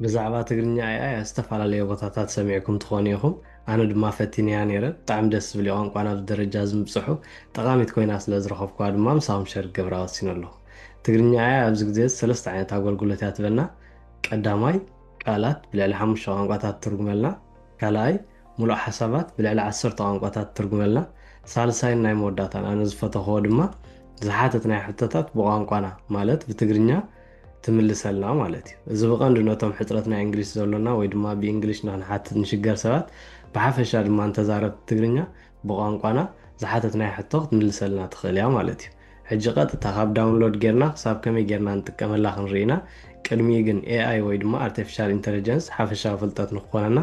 ብዛዕባ ትግርኛ ኤኣይ ኣብ ዝተፈላለዩ ቦታታት ሰሚዕኩም ትኾኑ ኢኹም። ኣነ ድማ ፈቲነያ ነይረ። ብጣዕሚ ደስ ዝብል እዩ ቋንቋና ኣብዚ ደረጃ እዚ ምብፅሑ። ጠቓሚት ኮይና ስለ ዝረኸብኩዋ ድማ ምሳኹም ሸር ክገብራ ወሲነ ኣለኹ። ትግርኛ ኤኣይ ኣብዚ ግዜ እዚ ሰለስተ ዓይነት ኣገልግሎት እያ ትበና። ቀዳማይ፣ ቃላት ብልዕሊ ሓሙሽተ ቋንቋታት ትርጉመልና። ካልኣይ፣ ሙሉእ ሓሳባት ብልዕሊ ዓሰርተ ቋንቋታት ትርጉመልና። ሳልሳይን ናይ መወዳእታን ኣነ ዝፈተኽዎ ድማ ዝሓተትናዮ ሕቶታት ብቋንቋና ማለት ብትግርኛ ትምልሰልና ማለት እዩ። እዚ ብቐንዱ ነቶም ሕፅረት ናይ እንግሊሽ ዘሎና ወይ ድማ ብእንግሊሽ ንክንሓትት ንሽገር ሰባት፣ ብሓፈሻ ድማ ንተዛረብቲ ትግርኛ ብቋንቋና ዝሓተትናዮ ሕቶ ክትምልሰልና ትኽእል እያ ማለት እዩ። ሕጂ ቀጥታ ካብ ዳውንሎድ ጌርና ክሳብ ከመይ ጌርና ንጥቀመላ ክንርኢ ኢና። ቅድሚኡ ግን ኤኣይ ወይ ድማ ኣርቲፊሻል ኢንተለጀንስ ሓፈሻዊ ፍልጠት ንክኾነና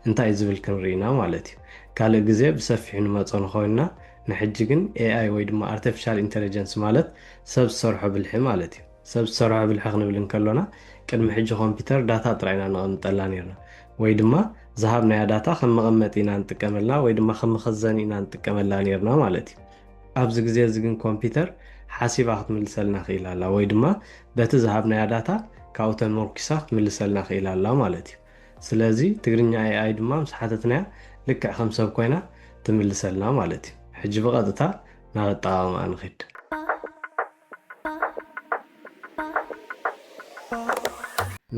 እንታይ ዝብል ክንርኢ ኢና ማለት እዩ። ካልእ ግዜ ብሰፊሑ ንመጾ ንኸውን ኢና። ንሕጂ ግን ኤኣይ ወይ ድማ ኣርቲፊሻል ኢንተለጀንስ ማለት ሰብ ዝሰርሖ ብልሒ ማለት እዩ። ሰብ ዝሰርሖ ብልሒ ክንብል እንከሎና ቅድሚ ሕጂ ኮምፒውተር ዳታ ጥራይ ኢና ነቐምጠላ ነይርና ወይ ድማ ዝሃብናያ ዳታ ከም መቐመጢ ኢና ንጥቀመላ ወይ ድማ ከም መኸዘኒ ኢና ንጥቀመላ ነይርና ማለት እዩ። ኣብዚ ግዜ እዚ ግን ኮምፒውተር ሓሲባ ክትምልሰልና ክኢላ ኣላ ወይ ድማ በቲ ዝሃብናያ ዳታ ካብኡ ተመርኪሳ ክትምልሰልና ክኢላ ኣላ ማለት እዩ። ስለዚ ትግርኛ ኤኣይ ድማ ምስ ሓተትናያ ልክዕ ከም ሰብ ኮይና ትምልሰልና ማለት እዩ። ሕጂ ብቐጥታ ናብ ኣጠቓቕማኣ ንኺድ።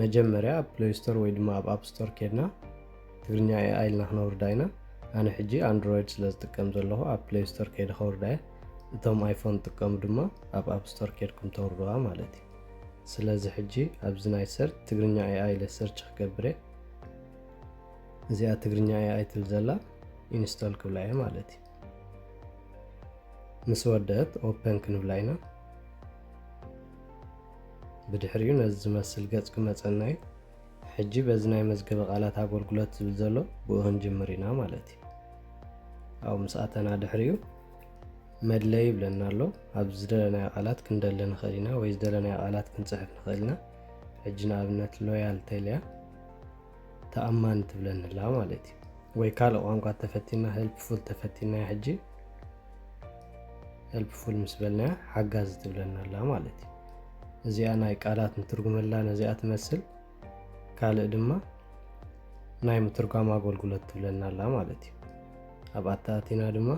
መጀመርያ ኣብ ፕሌይ ስቶር ወይ ድማ ኣብ ኣፕ ስቶር ከድና ትግርኛ ኤኣይ ኢልና ክነውርዳ ኢና። ኣነ ሕጂ ኣንድሮይድ ስለ ዝጥቀም ዘለኹ ኣብ ፕሌይ ስቶር ከይደ ከውርዳ እየ። እቶም ኣይፎን ጥቀሙ ድማ ኣብ ኣፕ ስቶር ከድኩም ተውርድዋ ማለት እዩ። ስለዚ ሕጂ ኣብዚ ናይ ሰርች ትግርኛ ኤኣይ ኢለ ሰርች ክገብር እየ። እዚኣ ትግርኛ ኤኣይ ትብል ዘላ ኢንስቶል ክብላ እየ ማለት እዩ። ምስ ወደት ኦፐን ክንብላ ኢና። ብድሕሪኡ ነዚ ዝመስል ገጽ ክመጸና እዩ። ሕጂ በዚ ናይ መዝገበ ቃላት ኣገልግሎት ዝብል ዘሎ ብኡ ክንጅምር ኢና ማለት እዩ። ኣብኡ ምስ ኣተና ድሕሪኡ መድለይ ይብለና ኣሎ። ኣብ ዝደለናዮ ቃላት ክንደሊ ንኽእል ኢና ወይ ዝደለናዮ ቃላት ክንጽሕፍ ንኽእል ኢና። ሕጂ ንኣብነት ሎያል ተልያ ተኣማኒ ትብለኒ ኣላ ማለት እዩ። ወይ ካልእ ቋንቋ ተፈቲና ሄልፕፉል ተፈቲና ሕጂ ሄልፕፉል ምስ በልናያ ሓጋዚ ትብለና ኣላ ማለት እዩ። እዚኣ ናይ ቃላት ንትርጉመላ ነዚኣ ትመስል። ካልእ ድማ ናይ ምትርጓም ኣገልግሎት ትብለና ኣላ ማለት እዩ። ኣብ ኣተኣቲና ድማ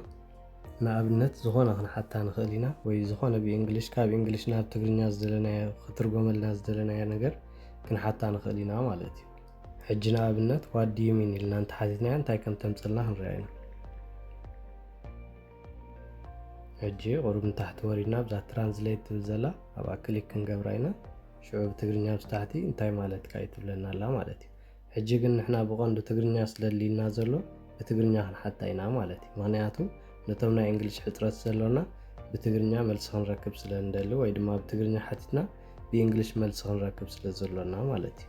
ንኣብነት ዝኾነ ክንሓታ ንኽእል ኢና ወይ ዝኾነ ብእንግሊሽ ካብ እንግሊሽ ናብ ትግርኛ ዝደለናዮ ክትርጎመልና ዝደለናዮ ነገር ክንሓታ ንኽእል ኢና ማለት እዩ። ሕጂ ንኣብነት what do you mean ኢልና እንተሓቲትናያ እንታይ ከም ተምፀልና ክንሪኣ ኢና። ሕጂ ቁሩብ ንታሕቲ ወሪድና ብዛ ትራንስሌት ትብል ዘላ ኣብኣ ክሊክ ክንገብራ ኢና። ሽዑ ብትግርኛ ምስ ታሕቲ እንታይ ማለትካ እዩ ትብለና ኣላ ማለት እዩ። ሕጂ ግን ንሕና ብቐንዱ ትግርኛ ስለ ድልዩና ዘሎ ብትግርኛ ክንሓታ ኢና ማለት እዩ። ምኽንያቱ ነቶም ናይ እንግሊሽ ሕፅረት ዘሎና ብትግርኛ መልሲ ክንረክብ ስለ ንደሊ ወይ ድማ ብትግርኛ ሓቲትና ብእንግሊሽ መልሲ ክንረክብ ስለ ዘሎና ማለት እዩ።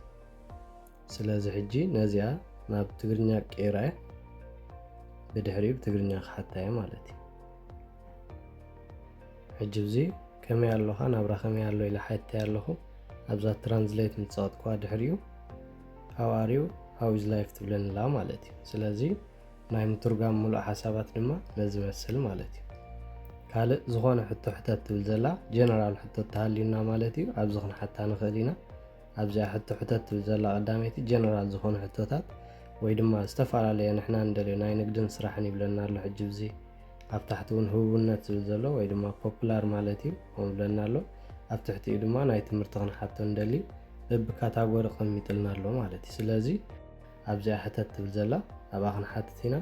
ስለዚ ሕጂ ነዚኣ ናብ ትግርኛ ቀይራ እየ። ብድሕሪኡ ብትግርኛ ክሓታ እየ ማለት እዩ። ሕጂ እዚ ከመይ ኣለኻ ናብራ ከመይ ኣሎ ኢለ ሓቲተያ ኣለኹ። ኣብዛ ትራንስሌት ምስ ጸቐጥኩዋ ድሕሪኡ how are you, how is life ትብለኒ ኣላ ማለት እዩ። ስለዚ ናይ ምትርጓም ምሉእ ሓሳባት ድማ ነዚ ይመስል ማለት እዩ። ካልእ ዝኾነ ሕቶ ሕተት ትብል ዘላ ጀነራል ሕቶ ተሃልዩና ማለት እዩ። ኣብዚ ክንሓታ ንኽእል ኢና። ኣብዚኣ ሕቶ ሕተት ትብል ዘላ ቀዳመይቲ ጀነራል ዝኾኑ ሕቶታት ወይ ድማ ዝተፈላለየ ንሕና እንደልዮ ናይ ንግድን ስራሕን ይብለና ኣሎ። ሕጂ እዚ ኣብ ታሕቲ እውን ህቡብነት ዝብል ዘሎ ወይ ድማ ፖፑላር ማለት እዩ ከምኡ ይብለና ኣሎ። ኣብ ትሕቲኡ ድማ ናይ ትምህርቲ ክንሓቶ እንደሊ በቢ ካታጎሪ ቀሚጥልና ኣሎ ማለት እዩ። ስለዚ ኣብዚኣ ሕተት ትብል ዘላ ኣብኣ ክንሓትት ኢና።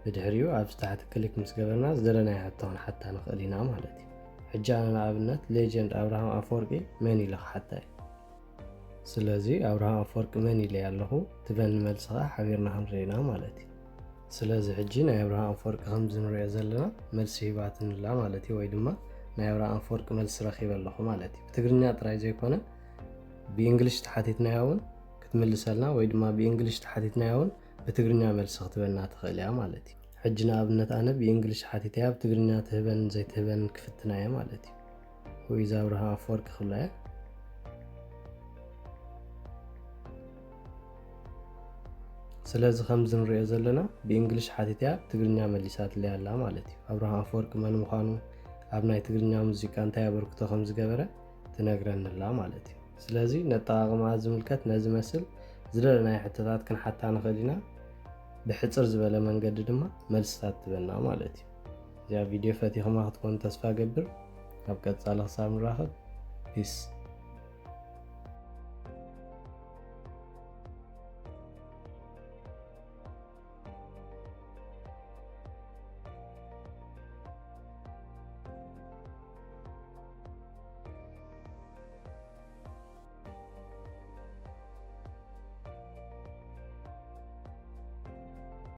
ብድሕሪኡ ኣብዚ ታሕቲ ክሊክ ምስ ገበርና ዝደለናዮ ሕቶ ክንሓታ ንኽእል ኢና ማለት እዩ። ሕጂ ኣነ ንኣብነት ሌጀንድ ኣብርሃም ኣፈወርቂ መን ኢለ ክሓታ እየ። ስለዚ ኣብርሃም ኣፈወርቂ መን ኢለ ኣለኹ ትበኒ መልሲ ኸዓ ሓቢርና ክንርኢ ኢና ማለት እዩ። ስለዚ ሕጂ ናይ ኣብርሃም ኣፈወርቂ ከምዚ ንሪኦ ዘለና መልሲ ሂባትኒ ኣላ ማለት እዩ፣ ወይ ድማ ናይ ኣብርሃም ኣፈወርቂ መልሲ ረኺበ ኣለኹ ማለት እዩ። ብትግርኛ ጥራይ ዘይኮነ ብእንግሊሽ ተሓቲትናያ እውን ክትምልሰልና ወይ ድማ ብእንግሊሽ ተሓቲትናያ እውን ብትግርኛ መልሲ ክትበና ትኽእል እያ ማለት እዩ። ሕጂ ንኣብነት ኣነ ብእንግሊሽ ሓቲተያ ብትግርኛ ትህበን ዘይትህበን ክፍትና እየ ማለት እዩ። Who is ኣብርሃም ኣፈወርቂ ክብላ እየ። ስለዚ ከምዚ ንሪኦ ዘለና ብእንግሊሽ ሓቲተያ ብትግርኛ መሊሳትለይ ኣላ ማለት እዩ። ኣብርሃም ኣፈወርቂ መን ምዃኑ ኣብ ናይ ትግርኛ ሙዚቃ እንታይ ኣበርክቶ ከም ዝገበረ ትነግረኒ ኣላ ማለት እዩ። ስለዚ ነጠቓቕማኣ ዝምልከት ነዚ መስል ዝደለናዮ ሕቶታት ክንሓታ ንኽእል ኢና። ብሕፅር ዝበለ መንገዲ ድማ መልስታት ትበና ማለት እዩ። እዚኣ ቪድዮ ፈቲኹማ ክትኮኑ ተስፋ ገብር። ኣብ ቀፃሊ ክሳብ ንራኸብ፣ ፒስ።